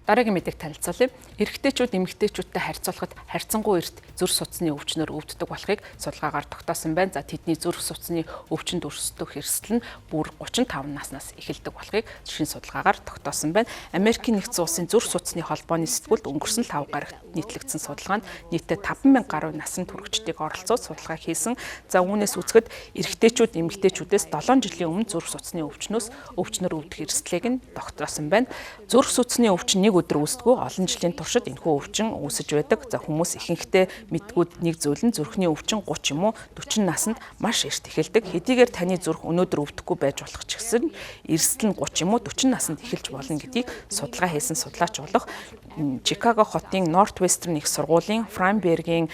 Дараагийн мэдээг танилцуулъя. Эрэгтэйчүүд эмэгтэйчүүдтэй харьцуулахад харьцангуй эрт зүрх судасны өвчнөр өвддөг болохыг судалгаагаар тогтоосон байна. За, тэдний зүрх судасны өвчнөд өрсөлдөх эрсдэл нь бүр 35 наснаас эхэлдэг болохыг шинэ судалгаагаар тогтоосон байна. Америкийн Нэгдсэн Улсын зүрх судасны холбооны сэтгүүлд өнгөрсөн 5 гарагт нийтлэгдсэн судалгаанд нийтдээ 5000 гаруй насан туршидыг оролцуулж судалгаа хийсэн. За, үүнээс үзэхэд эрэгтэйчүүд эмэгтэйчүүдээс 7 жилийн өмнө зүрх судасны өвчнөөс өвчнөр өвдөх эрсдлийг нь тогтоосон байна. Зүрх судасны өвчин нэг өдөр үүсдэггүй, олон жилийн туршид энэхүү өвчин үүсэж байдаг. За, хүмүүс ихэнхдээ мэддэггүй нэг зүйл нь зүрхний өвчин 30 юм уу 40 наснд маш эрт эхэлдэг. Хэдийгээр таны зүрх өнөөдөр өвдөхгүй байж болох ч гэсэн эрсдэл нь 30 юм уу 40 наснд эхэлж болно гэдгийг судалгаа хийсэн судлаач болох Чикаго хотын Нортвестерн их сургуулийн Фрайнбергийн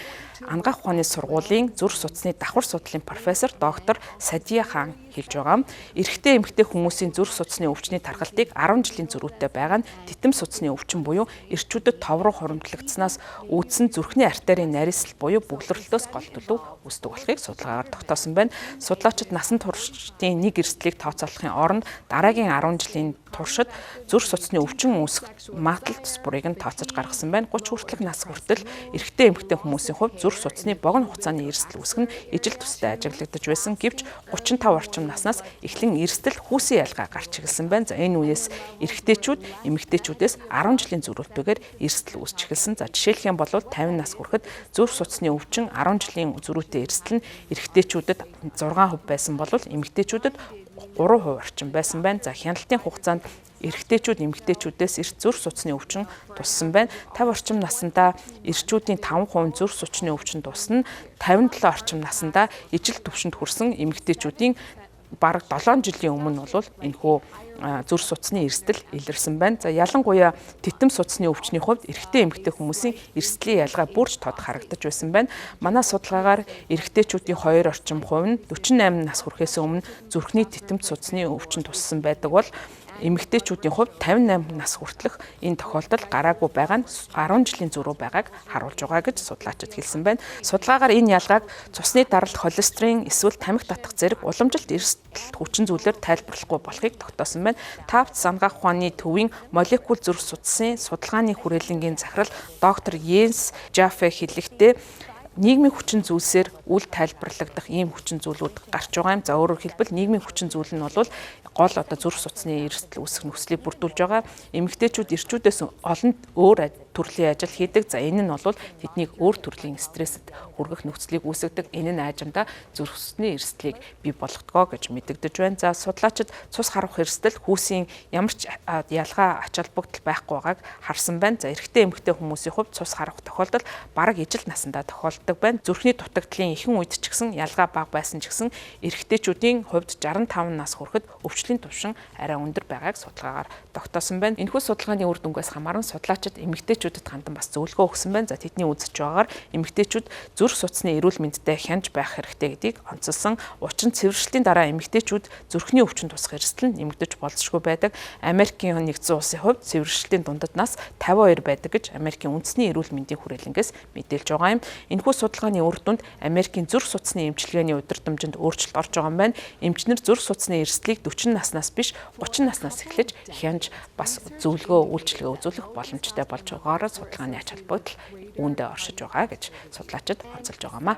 анагаах ухааны сургуулийн зүрх судасны давхар судлалын профессор доктор Садия Хаан хэлж байгаа. Эрэгтэй, эмэгтэй хүмүүсийн зүрх судасны өвчний тархалтыг 10 жилийн зөрүүтэй байгаа нь тэтэм судасны өвчин буюу эрчүүдэд тов руу хуримтлагдаснаас үүдсэн зүрхний артерийн нарийслал буюу бөглөрөлтөөс гол төлөв үүсдэг болохыг судалгаагаар тогтоосон байна. Судлаачид насан туршдын нэг эрсдлийг тооцоолохын оронд дараагийн 10 жилийн туршид зүрх судасны өвчин үүсэх магадлал тус бүрийг нь тооцож гаргасан байна. 30 хүртэлх нас хүртэл эрэгтэй, эмэгтэй хүмүүсийн хувьд зүрх судасны богино хугацааны эрсдэл үүсэх нь ижил төстэй ажиглагдаж байсан. Гэвч 35 орчим наснаас эхлэн эрсдэл хүүсэн ялгаа гарч эхэлсэн байна. За, энэ үеэс эрэгтэйчүүд эмэгтэйчүүдээс 10 жилийн зөрүүтэйгээр эрсдэл үүсч эхэлсэн. За, жишээлх юм бол 50 нас хүрэхэд зүрх судасны өвчин 10 жилийн зөрүүтэй эрсдэл нь эрэгтэйчүүдэд 6% байсан бол эмэгтэйчүүдэд 3% орчим байсан байна. За, хяналтын хугацаанд эрэгтэйчүүд эмэгтэйчүүдээс эрт зүрх судасны өвчин туссан байна. 50 орчим наснда эрчүүдийн 5% зүрх судасны өвчин тусна. 57 орчим наснда ижил түвшинд хүрсэн эмэгтэйчүүдийн бараг 7 жилийн өмнө бол энэхүү зүрх судасны эрсдэл илэрсэн байна. За, ялангуяа тэтэм судасны өвчний хувьд эрэгтэй, эмэгтэй хүмүүсийн эрсдлийн ялгаа бүрч тод харагдаж байсан байна. Манай судалгаагаар эрэгтэйчүүдийн 2 орчим хувь нь 48 нас хүрэхээс өмнө зүрхний тэтэмт судасны өвчин туссан байдаг бол эмэгтэйчүүдийн хувьд 58 нас хүртэлх энэ тохиолдол гараагүй байгаа нь 10 жилийн зөрүү байгааг харуулж байгаа гэж судлаачид хэлсэн байна. Судалгаагаар энэ ялгааг цусны даралт, холестерин эсвэл тамхи татах зэрэг уламжилт эрсдэлт хүчин зүйлээр тайлбарлахгүй болохыг тогтоосон байна. Тафтс анагаах ухааны төвийн молекул зүрх судасны судалгааны хүрээлэнгийн захирал доктор Йенс Жафе хэлэхдээ нийгмийн хүчин зүйлсээр үл тайлбарлагдах ийм хүчин зүйлүүд гарч байгаа юм. За, өөрөөр хэлбэл, нийгмийн хүчин зүйл нь бол гол одоо зүрх судасны эрсдэл үүсэх нөхцөлийг бүрдүүлж байгаа. Эмэгтэйчүүд эрчүүдээс олон өөр төрлийн ажил хийдэг. За, энэ нь бол тэднийг өөр төрлийн стрессэд хүргэх нөхцөлийг үүсгэдэг. Энэ нь аажимдаа зүрх судасны эрсдлийг бий болгодог гэж мэдэгдэж байна. За, судлаачид цус харвах эрсдэл хүүсийн ямар ч ялгаа, ач холбогдол байхгүй байгааг харсан байна. За, эрэгтэй, эмэгтэй хүмүүсийн хувьд цус харвах тохиолдол бараг ижил насандаа тохиолддог байна. Зүрхний дутагдлын ихэнх үед ч гэсэн ялгаа бага байсан ч гэсэн эрэгтэйчүүдийн хувьд 65 нас хүрэхэд өвчлийн түвшин арай өндөр байгааг судалгаагаар тогтоосон байна. Энэхүү судалгааны үр дүнгээс хамааран судлаачид эмэгтэйчүүдэд хандан бас зөвлөгөө өгсөн байна. За, тэдний үзэж байгаагаар эмэгтэйчүүд зүрх судасны эрүүл мэндтэй хянж байх хэрэгтэй гэдгийг онцолсон. Учир нь цэвэршилтийн дараа эмэгтэйчүүд зүрхний өвчин тусах эрсдэл нь нэмэгдэж болзошгүй байдаг. Америкийн Нэгдсэн Улсын хувьд цэвэршилтийн дундад нас 52 байдаг гэж Америкийн үндэсний эрүүл мэндийн хүрээлэнгээс мэдээлж байгаа юм. Энэхүү судалгааны үр дүнд Америкийн зүрх судасны эмчилгээний удирдамжинд өөрчлөлт орж байгаа юм байна. Эмчнэр зүрх судасны эрсдлийг 40 наснаас биш, 30 наснаас эхлэж хянж бас зөвлөгөө, үйлчилгээ үзүүлэх боломжтой болж байгаагаар судалгааны ач холбогдол үүндээ оршиж байгаа гэж судлаачид онцолж байгаамаа.